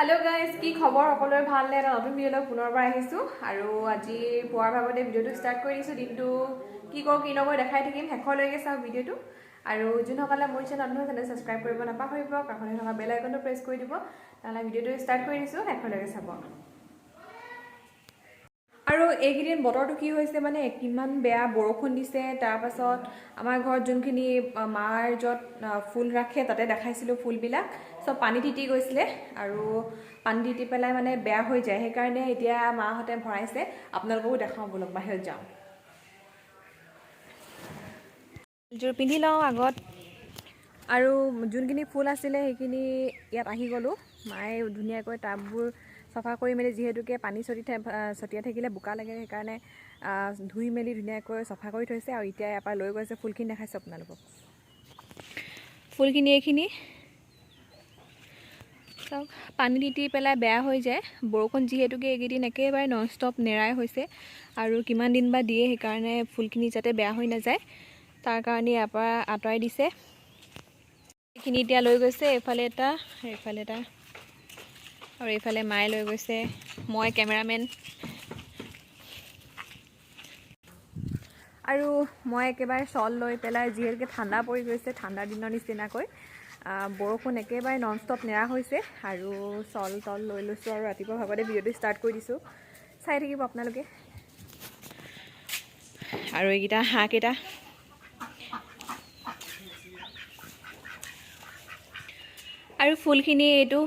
Hello' guys, কি খবৰ সকলোৰে? ভালনে? এটা নতুন ভিডিঅ'লৈ পুনৰবাৰ আহিছোঁ আৰু আজি পুৱাৰ ভাগতে ভিডিঅ'টো ষ্টাৰ্ট কৰি দিছোঁ। দিনটো কি কৰোঁ কি নকৰোঁ দেখাই থাকিম, শেষলৈকে চাওক ভিডিঅ'টো। আৰু যোনসকলে মোৰ চেনেল নতুন চেনেল ছাবস্ক্ৰাইব কৰিব নাপাহৰিব, কাষতে থকা বেল আইকনটো প্ৰেছ কৰি দিব। নহ'লে ভিডিঅ'টো ষ্টাৰ্ট কৰি দিছোঁ, শেষলৈকে চাব। আৰু এইকেইদিন বতৰটো কি হৈছে, মানে কিমান বেয়া বৰষুণ দিছে। তাৰপাছত আমাৰ ঘৰত যোনখিনি মাৰ য'ত ফুল ৰাখে, তাতে দেখাইছিলোঁ, ফুলবিলাক চব পানী তিতি গৈছিলে আৰু পানী তিতি পেলাই মানে বেয়া হৈ যায়। সেইকাৰণে এতিয়া মাহঁতে ভৰাইছে। আপোনালোককো দেখাওঁ, ব'লক বাহিৰত যাওঁ। যোৰ পিন্ধি লওঁ আগত। আৰু যোনখিনি ফুল আছিলে সেইখিনি ইয়াত আহি গ'লোঁ। মায়ে ধুনীয়াকৈ টাববোৰ চাফা কৰি মেলি, যিহেতুকে পানী ছটিয়াই থাকিলে বোকা লাগে, সেইকাৰণে ধুই মেলি ধুনীয়াকৈ চাফা কৰি থৈছে। আৰু এতিয়া ইয়াৰ পৰা লৈ গৈছে ফুলখিনি, দেখাইছোঁ আপোনালোকক ফুলখিনি। এইখিনি চাওক, পানী তিতি পেলাই বেয়া হৈ যায়। বৰষুণ যিহেতুকে এইকেইদিন একেবাৰে নন ষ্টপ নেৰাই হৈছে আৰু কিমান দিন বা দিয়ে, সেইকাৰণে ফুলখিনি যাতে বেয়া হৈ নাযায় তাৰ কাৰণে ইয়াৰ পৰা আঁতৰাই দিছে। এইখিনি এতিয়া লৈ গৈছে, এইফালে এটা, এইফালে এটা আৰু এইফালে মায়ে লৈ গৈছে, মই কেমেৰামেন। আৰু মই একেবাৰে শ্বল লৈ পেলাই, যিহেতুকে ঠাণ্ডা পৰি গৈছে, ঠাণ্ডা দিনৰ নিচিনাকৈ বৰষুণ একেবাৰে নন ষ্টপ নেৰা হৈছে আৰু শ্বল তল লৈ লৈছোঁ আৰু ৰাতিপুৱা ভাগতে ভিডিঅ'টো ষ্টাৰ্ট কৰি দিছোঁ, চাই থাকিব আপোনালোকে। আৰু এইকেইটা হাঁহকেইটা, আৰু ফুলখিনি এইটো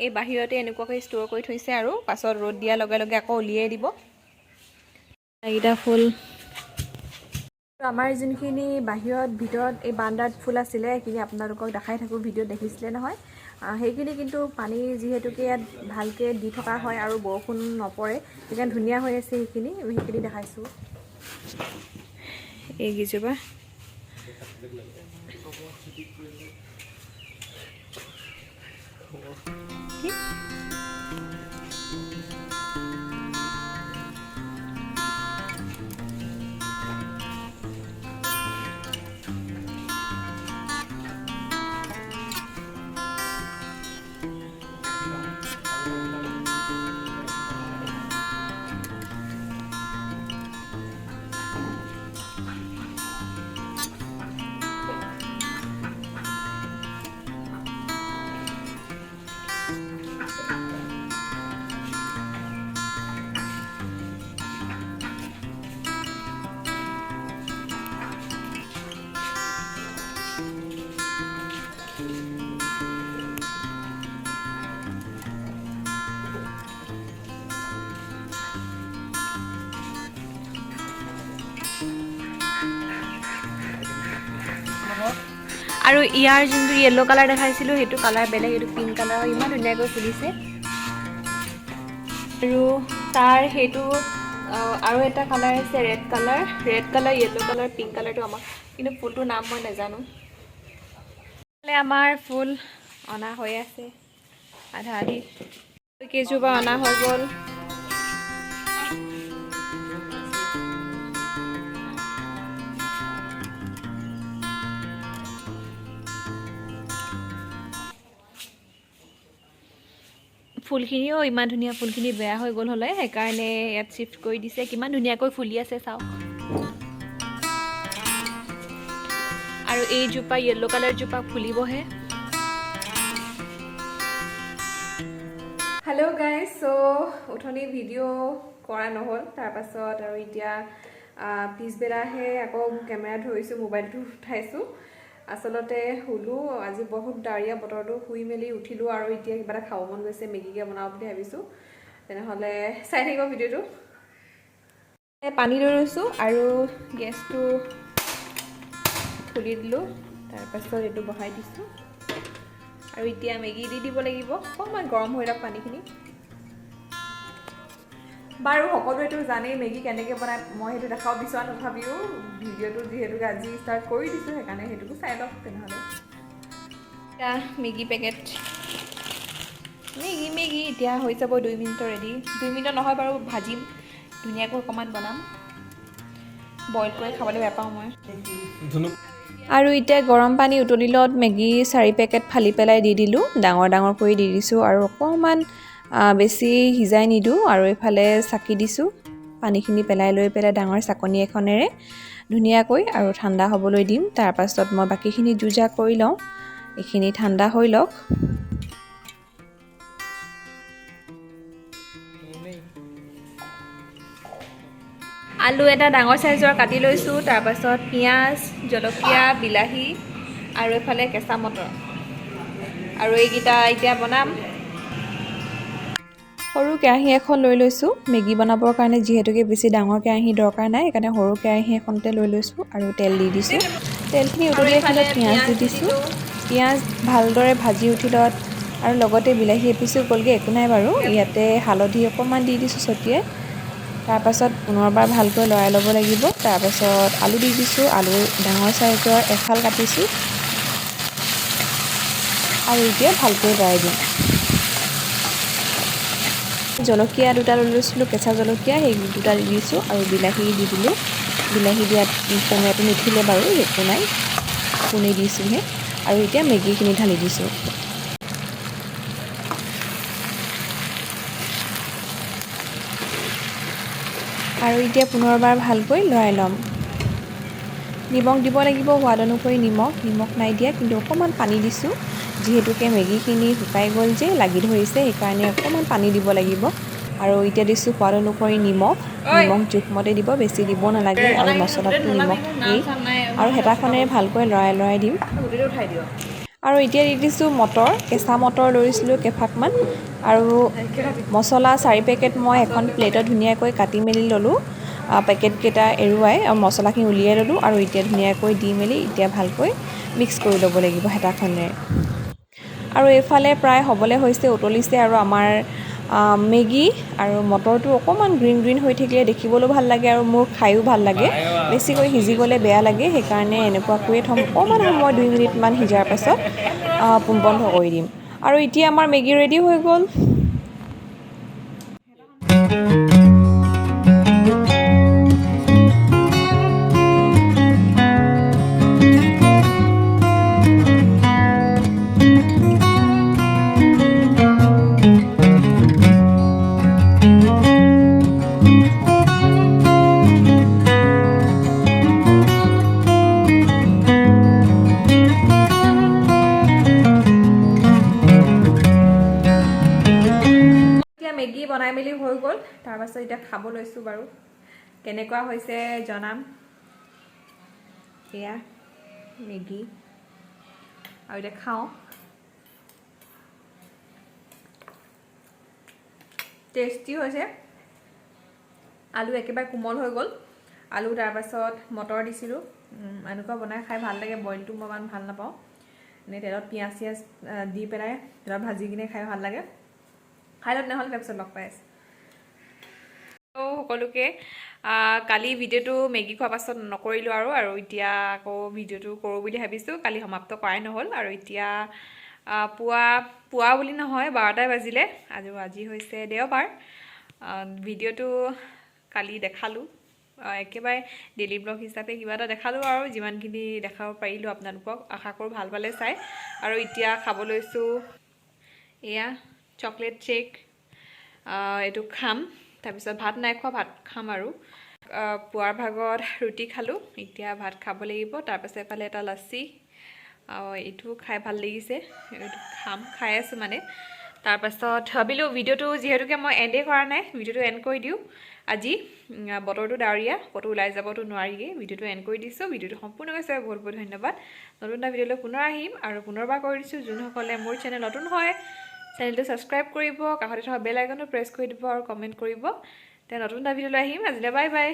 এই বাহিৰতে এনেকুৱাকৈ ষ্ট'ৰ কৰি থৈছে আৰু পাছত ৰ'দ দিয়াৰ লগে লগে আকৌ উলিয়াই দিব এইকেইটা ফুল। আমাৰ যোনখিনি বাহিৰত ভিতৰত এই বান্দাত ফুল আছিলে, সেইখিনি আপোনালোকক দেখাই থাকোঁ, ভিডিঅ'ত দেখিছিলে নহয়। সেইখিনি কিন্তু পানী যিহেতুকে ইয়াত ভালকৈ দি থকা হয় আৰু বৰষুণ নপৰে, সেইকাৰণে ধুনীয়া হৈ আছে। সেইখিনি দেখাইছোঁ এইকেইজোপা। আৰু ইয়াৰ যোনটো য়েল্ল' কালাৰ দেখাইছিলোঁ, সেইটো কালাৰ বেলেগ, এইটো পিংক কালাৰৰ, ইমান ধুনীয়াকৈ ফুলিছে। আৰু তাৰ সেইটো আৰু এটা কালাৰ আছে, red colour, red colour, yellow colour, pink কালাৰটো আমাক, কিন্তু ফুলটোৰ নাম মই নাজানো। আমাৰ ফুল অনা হৈ আছে, আধা আধি কেইজোপা অনা হৈ গ'ল। ফুলখিনিও ইমান ধুনীয়া, ফুলখিনি বেয়া হৈ গ'ল হ'লে, সেইকাৰণে ইয়াত চিফ্ট কৰি দিছে। কিমান ধুনীয়াকৈ ফুলি আছে চাওক। আৰু এইজোপা য়েল্ল' কালাৰ জোপা ফুলিবহে। হেল্ল' গাইজ, চ' উঠনি ভিডিঅ' কৰা নহ'ল, তাৰপাছত আৰু এতিয়া পিছবেলাহে আকৌ কেমেৰা ধৰিছোঁ, মোবাইলটো উঠাইছোঁ। আচলতে শুলোঁ, আজি বহুত ডাৱৰীয়া বতৰটো, শুই মেলি উঠিলোঁ আৰু এতিয়া কিবা এটা খাব মন গৈছে, মেগীকে বনাওঁ বুলি ভাবিছোঁ। তেনেহ'লে চাই থাকিব ভিডিঅ'টো। পানী লৈ লৈছোঁ আৰু গেছটো খুলি দিলোঁ, তাৰপাছত এইটো বহাই দিছোঁ আৰু এতিয়া মেগী দি দিব লাগিব। অকণমান গৰম হৈ লওক পানীখিনি। বাৰু সকলোৱেতো জানেই মেগী কেনেকৈ বনায়, মই সেইটো দেখাব বিচৰা, তথাপিও ভিডিঅ'টো যিহেতুকে আজি ষ্টাৰ্ট কৰি দিছোঁ, সেইকাৰণে সেইটোকো চাই লওক। তেনেহ'লে এতিয়া মেগী পেকেট, মেগী মেগী এতিয়া হৈ যাব 2 মিনিটৰ ৰেডি। 2 মিনিটত নহয় বাৰু, ভাজিম ধুনীয়াকৈ, অকণমান বনাম। বইল কৰি খাবলৈ বেয়া পাওঁ মই। ধুনু। আৰু এতিয়া গৰম পানী উতলিলত মেগী 4 পেকেট ফালি পেলাই দি দিলোঁ, ডাঙৰ ডাঙৰ কৰি দি দিছোঁ আৰু অকণমান বেছি সিজাই নিদিওঁ। আৰু এইফালে চাকি দিছোঁ, পানীখিনি পেলাই লৈ পেলাই ডাঙৰ চাকনি এখনেৰে ধুনীয়াকৈ আৰু ঠাণ্ডা হ'বলৈ দিম। তাৰপাছত মই বাকীখিনি যো-জা কৰি লওঁ, এইখিনি ঠাণ্ডা হৈ লওক। আলু এটা ডাঙৰ চাইজৰ কাটি লৈছোঁ, তাৰপাছত পিঁয়াজ, জলকীয়া, বিলাহী আৰু এইফালে কেঁচা মটৰ আৰু এইকেইটা এতিয়া বনাম। সৰু কেৰাহী এখন লৈ লৈছোঁ মেগী বনাবৰ কাৰণে, যিহেতুকে বেছি ডাঙৰ কেৰাহী দৰকাৰ নাই, সেইকাৰণে সৰু কেৰাহী এখনতে লৈ লৈছোঁ আৰু তেল দি দিছোঁ। তেলখিনি উতলি আহিলত পিঁয়াজ দি দিছোঁ। পিঁয়াজ ভালদৰে ভাজি উঠিলত আৰু লগতে বিলাহী এপিচো গ'লগৈ, একো নাই বাৰু। ইয়াতে হালধি অকণমান দি দিছোঁ ছটিয়াই। তাৰপাছত পুনৰবাৰ ভালকৈ লৰাই ল'ব লাগিব। তাৰপাছত আলু দি দিছোঁ, আলু ডাঙৰ চাইজৰ এফাল কাটিছোঁ আৰু এতিয়া ভালকৈ লৰাই দিম। জলকীয়া দুটা লৈ লৈছিলোঁ, কেঁচা জলকীয়া, সেই দুটা দি দিছোঁ আৰু বিলাহী দি দিলোঁ। বিলাহী দিয়াত পনীয়াটো নুঠিলে বাৰু, একো নাই, পুনি দিছোঁহে। আৰু এতিয়া মেগীখিনি ঢালি দিছোঁ। আৰু এতিয়া পুনৰবাৰ ভালকৈ লৰাই ল'ম। নিমখ দিব লাগিব সোৱাদ অনুসৰি। নিমখ নাই দিয়া, কিন্তু অকণমান পানী দিছোঁ, যিহেতুকে মেগীখিনি শুকাই গ'ল যে লাগি ধৰিছে, সেইকাৰণে অকণমান পানী দিব লাগিব। আৰু এতিয়া দিছোঁ সোৱাদ অনুসৰি নিমখ। নিমখ জোখমতে দিব, বেছি দিব নালাগে। আৰু মছলাটো নিমখ দি আৰু হেতাখনেৰে ভালকৈ লৰাই লৰাই দিম। আৰু এতিয়া দি দিছোঁ মটৰ, কেঁচা মটৰ লৈছিলোঁ কেইফাকমান। আৰু মছলা 4 পেকেট মই এখন প্লেটত ধুনীয়াকৈ কাটি মেলি ল'লোঁ, পেকেটকেইটা এৰুৱাই আৰু মছলাখিনি উলিয়াই ল'লোঁ। আৰু এতিয়া ধুনীয়াকৈ দি মেলি এতিয়া ভালকৈ মিক্স কৰি ল'ব লাগিব হেতাখনেৰে। আৰু এইফালে প্ৰায় হ'বলৈ হৈছে, উতলিছে। আৰু আমাৰ মেগী আৰু মটৰটো অকণমান গ্ৰীণ গ্ৰীণ হৈ থাকিলে দেখিবলৈও ভাল লাগে আৰু মোৰ খায়ো ভাল লাগে। বেছিকৈ সিজি গ'লে বেয়া লাগে, সেইকাৰণে এনেকুৱাকৈয়ে থ'ম। অকণমান সময় 2 মিনিটমান সিজাৰ পাছত বন্ধ কৰি দিম। আৰু এতিয়া আমাৰ মেগী ৰেডি হৈ গ'ল। মেগী বনাই মেলি হৈ গ'ল, তাৰপাছত এতিয়া খাব লৈছোঁ। বাৰু কেনেকুৱা হৈছে জনাম। এয়া মেগী আৰু এতিয়া খাওঁ। টেষ্টি হৈছে, আলু একেবাৰে কোমল হৈ গ'ল আলু। তাৰপাছত মটৰ দিছিলোঁ। এনেকুৱা বনাই খাই ভাল লাগে, বইলটো মই ইমান ভাল নাপাওঁ। এনেই তেলত পিঁয়াজ চিয়াজ দি পেলাই তেলত ভাজি কিনে খাই ভাল লাগে। খাই লওক, নহ'লে তাৰপিছত লগ পাই আছোঁ সকলোকে। কালি ভিডিঅ'টো মেগী খোৱাৰ পাছত নকৰিলোঁ আৰু এতিয়া আকৌ ভিডিঅ'টো কৰোঁ বুলি ভাবিছোঁ। কালি সমাপ্ত কৰাই নহ'ল। আৰু এতিয়া পুৱা পুৱা বুলি নহয়, 12টাই বাজিলে। আৰু আজি হৈছে দেওবাৰ। ভিডিঅ'টো কালি দেখালোঁ, একেবাৰে ডেইলি ব্লগ হিচাপে কিবা এটা দেখালোঁ আৰু যিমানখিনি দেখাব পাৰিলোঁ আপোনালোকক। আশা কৰোঁ ভাল পালে চাই। আৰু এতিয়া খাব লৈছোঁ এয়া চকলেট শ্বেক, এইটো খাম। তাৰপিছত ভাত নাই খোৱা, ভাত খাম। আৰু পুৱাৰ ভাগত ৰুটি খালোঁ, এতিয়া ভাত খাব লাগিব। তাৰপাছত এফালে এটা লাচি, এইটো খাই ভাল লাগিছে, এইটো খাম, খাই আছোঁ মানে। তাৰপাছত ভাবিলোঁ ভিডিঅ'টো যিহেতুকে মই এণ্ডেই কৰা নাই, ভিডিঅ'টো এণ্ড কৰি দিওঁ আজি। বতৰটো ডাৱৰীয়া, ক'তো ওলাই যাবতো নোৱাৰিয়ে, ভিডিঅ'টো এণ্ড কৰি দিছোঁ। ভিডিঅ'টো সম্পূৰ্ণকৈ চাই বহুত বহুত ধন্যবাদ। নতুন এটা ভিডিঅ'লৈ পুনৰ আহিম। আৰু পুনৰবাৰ কৰি দিছোঁ, যোনসকলে মোৰ চেনেল নতুন হয় চেনেলটো ছাবস্ক্ৰাইব কৰিব, কাষতে থকা বেল আইকনটো প্ৰেছ কৰি দিব আৰু কমেণ্ট কৰিব। তেতিয়া নতুন এটা ভিডিঅ'লৈ আহিম। আজিলৈ বাই বাই।